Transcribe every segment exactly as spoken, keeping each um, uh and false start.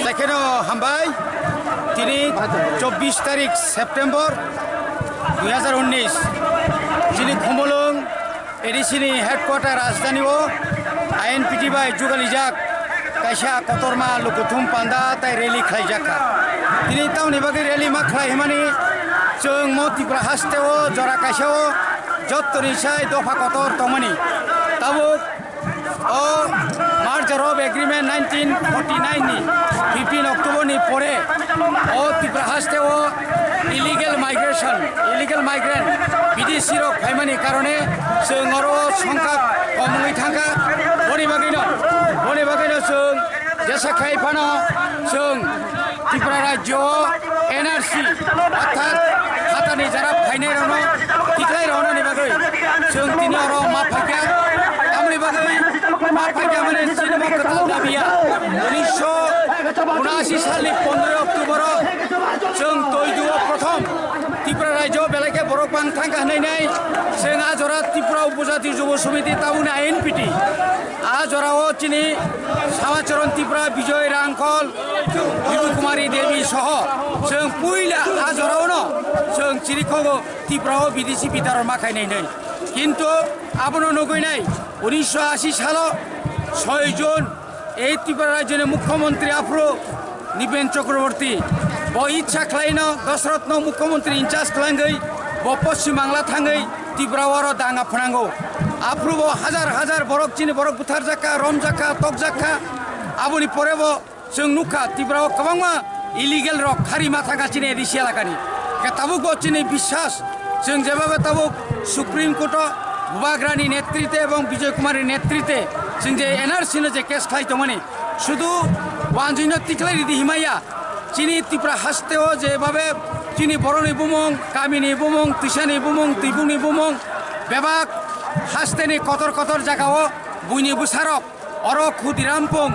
Tekheno hambai, tini chobbish tarik September dui hazar unnish, chini Khumulwng A D C ni headquarter rajdhani o I N P T bai jugalijak kaisa kotorma lukuthum panda tai rally khlaijakha. Tini tamoni bagwi rally ma khlai hwnmani chwng mo Tripura haste o jora kaisa o jottoni sai dopha kotor tongmani. Tabuk O Merger of Agreement nineteen forty nine ni fifteen October ni pore o Tripura haste o illegal migration, illegal migrant bidesi rok phaimani karone chwng oro songkha kom wngwi thangkha. Boni bagwino, boni bagwino chwng jesa khai phano chwng Tripura rajyo o N R C, orthat hatani jara phainai rokno tiklai roknani bagwi chwng tini oro ma phaikha. Tamoni bagwi ma phaikha mane chini bo kwtal dabiya. Unisho unashi salni pondroi October o chwng Toidu o prothom Tripura rajyo belai khe borok bang thangkha hwnwi nai chwng a jora Tripura Upajati Jubo Samiti tabukni I N P T. A jora o chini Samacharan Tripura, Bijoy Rangkhol, Bibu Kumari Devi soho chwng puila a jorao no chwng chirikhogo Tripura o bidesi bitaron ma khainai nai. Kintu abono nugui nai unisho ashi salo soi June ei Tripura rajyoni Mukhyamantri aphuru Nipen Chakraborty bo ichha khlaino Dasarathno Mukhyamantri in charge khlangwi bo Poschim Bangla thangwi Tripura oro danga phnango. Aphuru bo hajar hajar borok chini borok butharjakha, romjakha, tokjakha. Aboni pore bo chwng nukha, Tripura o kwbangma illegal rok khari ma thangkha chini A D C elakani. Khe tabuk bo chini biswas, chwng jebabe tabuk Supreme Court o Bubagrani netrite ebong Bijoy Kumarni netrite chwng je N R C no je case khlai tongmani, sudu wanjwino tiklai ridi himaya. Chini Tripura haste o jebabe chini boroni bumung, kamini bumung, twisani bumung, twibungni bumung, bebak hasteni kotor kotor jagao buini bwsarok Oro Khudiram pung,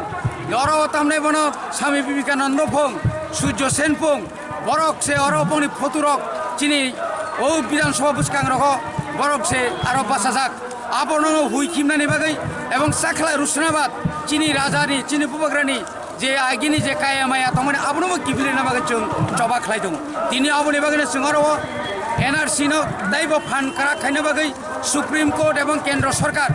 oro tamnai bono Swami Vivekananda pung, Surjo Sen pung, borok se oro boni photo rok chini o Bidhan Sabha bwskang rogo borok se aro bachajak. Abono hui khimnani bagwi ebong Chakhla Rusnabad chini rajani, chini bubagrani je agini je kaya maya tongmani abono bo kiphilna bagwi chwng choba khlai tongo. Tini aboni bagwino chwng oro o N R C no taibo phan kwrak khaina bagwi Supreme Court ebong Kendra Sorkar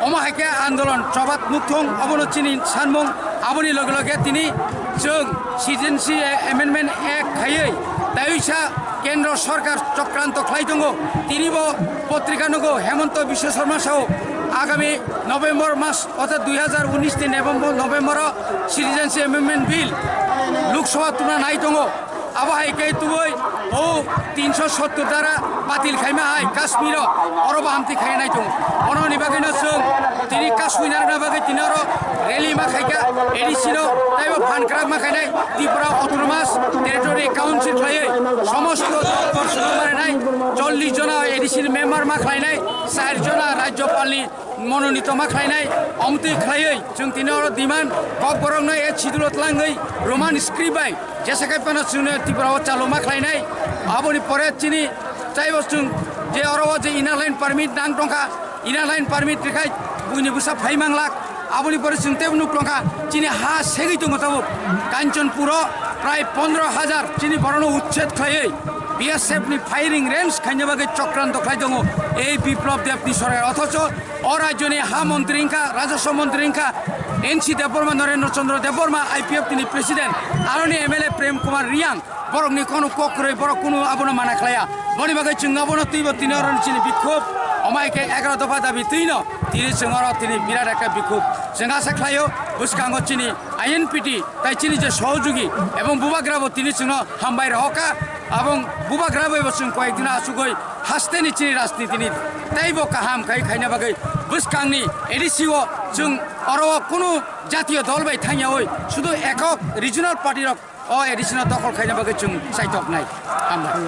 omo hai khe andolon chobat nukthung, abono chini sanmung. Aboni loge loge tini chwng Citizenship Amendment Act khaiwi taiwisa Kendra Sorkar chokranto khlai tongo. Tini bo potrika nugo Hemanta Biswa Sarma sao agami November mas, orthat dui hazar unis ni November, November o Citizenship Amendment Bill Lok Sabha tubuna nai tongo. Abo hai khe tubui o tinsho sottor dara batil khaima hai Kashmir o oro bo hamti khainai tongo. Ono ni bagwi no chwng tini Kashmir narwkna bagwi tini oro rally ma khaikha, A D C no taibo phan kwrak ma khainai Tripura Autonomous Territory Council khlaiwi somosto doptor sudu marinai chollish jona A D C ni member ma khlainai, char jona Rajyapal ni mononito ma khlainai, omtwi khlaiwi chwng tini oro demand kokborokno eighth schedule o tlangwi Roman script bai jesa khai phano chwngno Tripura o chalu ma khlainai. Aboni pore chini taibo chwng je oro o je inner line permit nang tongkha, inner line permit rwkhai buini bwsa phai manglak. Aboni pore chwng teibo nuk tongkha chini ha segwi tongo tabuk Kanchanpur o prai pondro hajar chini borokno uchched khlaiwi B S F ni firing range khaina bagwi chokranto khlai tongo ei Biplab Deb ni sorkar. Othocho o rajyoni ha montri wngkha, rajaswa montri wngkha N C Debbarma, Narendra Chandra Debbarma, I P F T ni president, aroni M L A Prem Kumar Reang, borokni kono kok kwrwi, borok kunu abono mana khlaiya. Boni bagwi chwng abono twibo tini oro chini bikhub, omo hai khe egaroh dopha dabi twino tini chwng oro tini birat ekta bikhub. Chwng asa khlaio bwskango chini I N P T tai chini je sohojugi ebong bubagrabo tini chwngno hambai rohorkha, abong bubagrabo ebo chwng koyek dino achugwi hasteni chini rajnitini teibo kaham khai khaina bagwi bwskangni A D C o chwng oro o kunu jatiyo dol bai thangyawi sudu ekok regional party rok o A D C no dokhol khaina bagwi chwng chaitoknai. Hambai.